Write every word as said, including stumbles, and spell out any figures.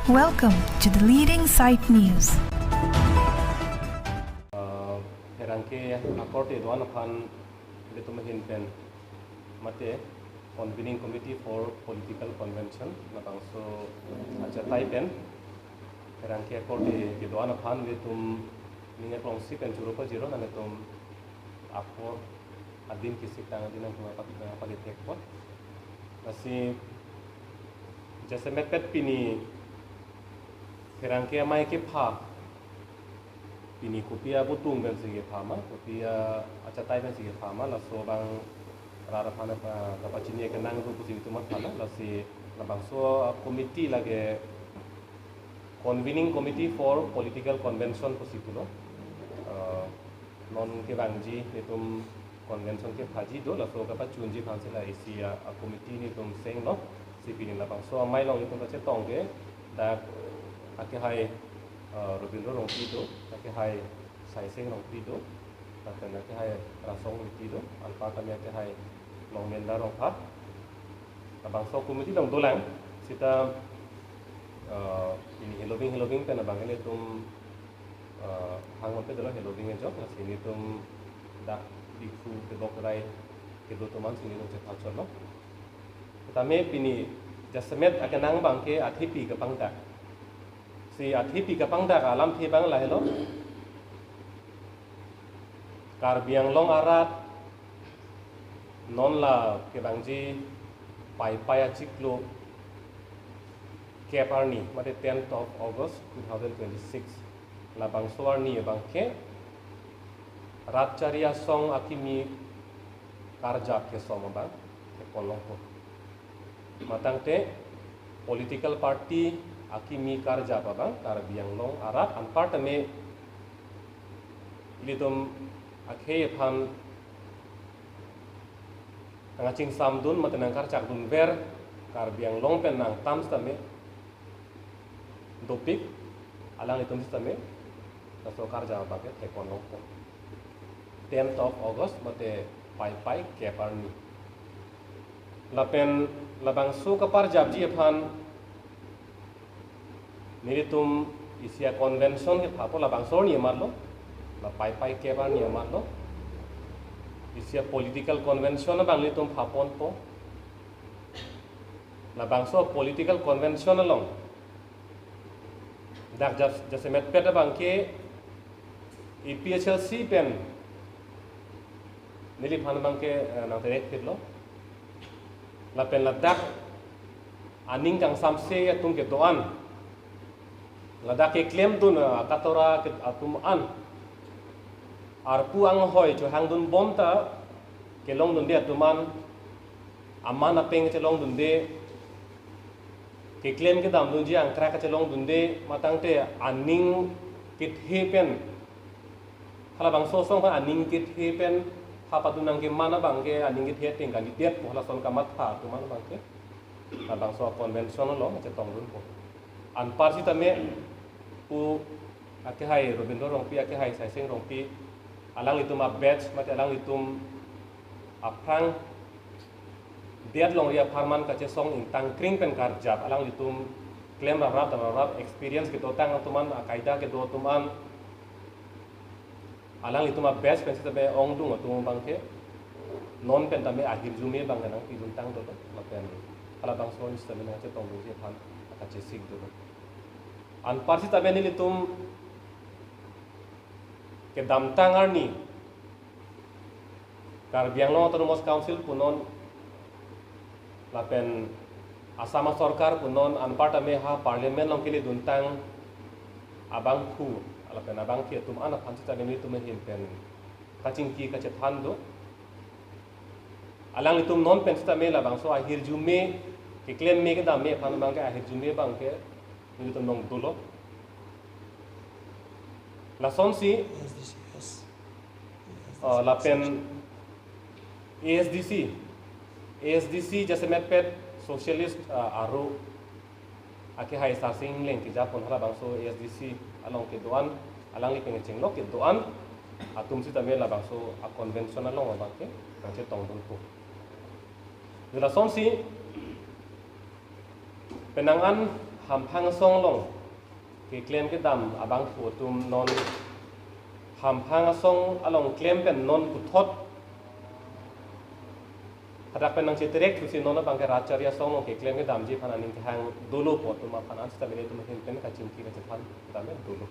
Welcome to the leading site news. Uh, pherangke akorte do-an aphan ilitum ahin pen mate Convening Committee for Political Convention labangso achatai pen pherangke akorte kedo-an aphan ilitum ning aklongsi pen choro pajirlo, nanglitum apor adim kesik tang adim nangtum apa kita apa kita pot. Lasi jasemet pet pini pherangke amei kepha, pini kopi abutung pensi kepha ma, kopi achatai pensi kepha ma, laso abang rat aphan apa kapachini kenang tu pusi itu matha na, lasi labangso committee lake Convening Committee for Political Convention pusi pulo. Eh, non kevangji nelitum convention kephaji do, laso kapachunji aphansi la isi a, a committee nelitum senglo. Si pini labangso amei along nelitum kachetong ke dak akehai, eh, Robindro Rongpi do, akehai Saiseng Rongpi do, lapen akehai Rasong Rongpi do, anparta me akehai Longmenda Rongphar. Labangso committee along dolang, seta, eh, pini heloving heloving pen abang nelitum, eh, hang mampe dolo heloving ajok, lasi nelitum dak Diphu kedok rai kedo atum ansi nelitum chepachotlo. Tame pini jasemet akenang abangke athepi kepangdak. Si athepi kepangdak alamthe abang lahelo. Karbi Anglong arat non la kevangji Paipai achiklo kep arni, mate tenth of August two thousand twenty-six, labangso arni abangke rat chari asong akimi karjap kesom abang kepon longpo. Matangte political party akimi karjap abang Karbi Anglong arat anparta me ilitum akhei aphan nangchingsamdun mate nangkarchakdunver Karbi Anglong pen nangtam sitame dopik, alanglitum sitame laso karjap abangke thekon longpo. Tenth of August mate Paipai kep arni. Lapen labangso kaparjapji aphan nelitum isi a convention kephapo, labangso arni amatlo, la Paipai kep arni amatlo. Isi a political convention abang nelitum phaponpo. Labangso political convention along dak jas-, jasemet pet abangke A P H L C pen neliphan abangke, eh, nangterek phitlo. Lapen ladak aning kangsamse atum kedo-an, ladak keklemdun, eh, katora ke-, atum an, arpu anghoi chohangdun bomta kelongdunde atum an, aman apeng chelongdunde, keklem kedamdunji angkrak kachelongdunde, matangte aning kethe pen, halabangso asong aphan aning kethe pen ha padun nangkeman abangke aning kethe ateng kalidet pu halason kamatha atum an abangke labangso convention along chetongdunpo. Anpar sitame pu akehai Robindro Rongpi, akehai Saiseng Rongpi, alanglitum a batch mate alanglitum aphrang det longri apharman kachesong ingtangkring pen karjap, alanglitum klem raprap dam raprap, experience kedotang atum an, akaida kedo atum an, alanglitum a batch pen sitame ongdung atum abangke non pen tame ahirjume abangke nangpiduntang dolo, lapen halabangso arni sitame nangchetongdunji aphan akachesik dolo. Anpar sitame nelitum kedamtang arni Karbi Anglong Autonomous Council punon lapen Assam sorkar punon anparta me ha parliament along keleduntang abangphu lapen abangpi atum an aphan sitame nelitum ahin pen kachingki kachethan do. Alanglitum non pen sitame labangso ahirjume keklem me kedam me aphan abangke ahirjume abangke nelitum along dolo. Lasonsi, uh, lapen A S D C, A S D C jasemet pet socialist, uh, aro akehai Sarsing Engleng kejapon halabangso A S D C along kedo-an, alangli pen kechenglo kedo-an atum sitame labangso a convention along abangke nangchetongdunpo. Lasonsi penang an Hamphang asong along keklem kedam abangphu atum non Hamphang asong along klem pen non puthot hadak pen nangcheterek thusi non abang ke Rat Chari asong along keklem kedamji aphan aning kehang dolo pu atum aphan an sita mene atum ahin pen kachingki kachethan kedam dolo.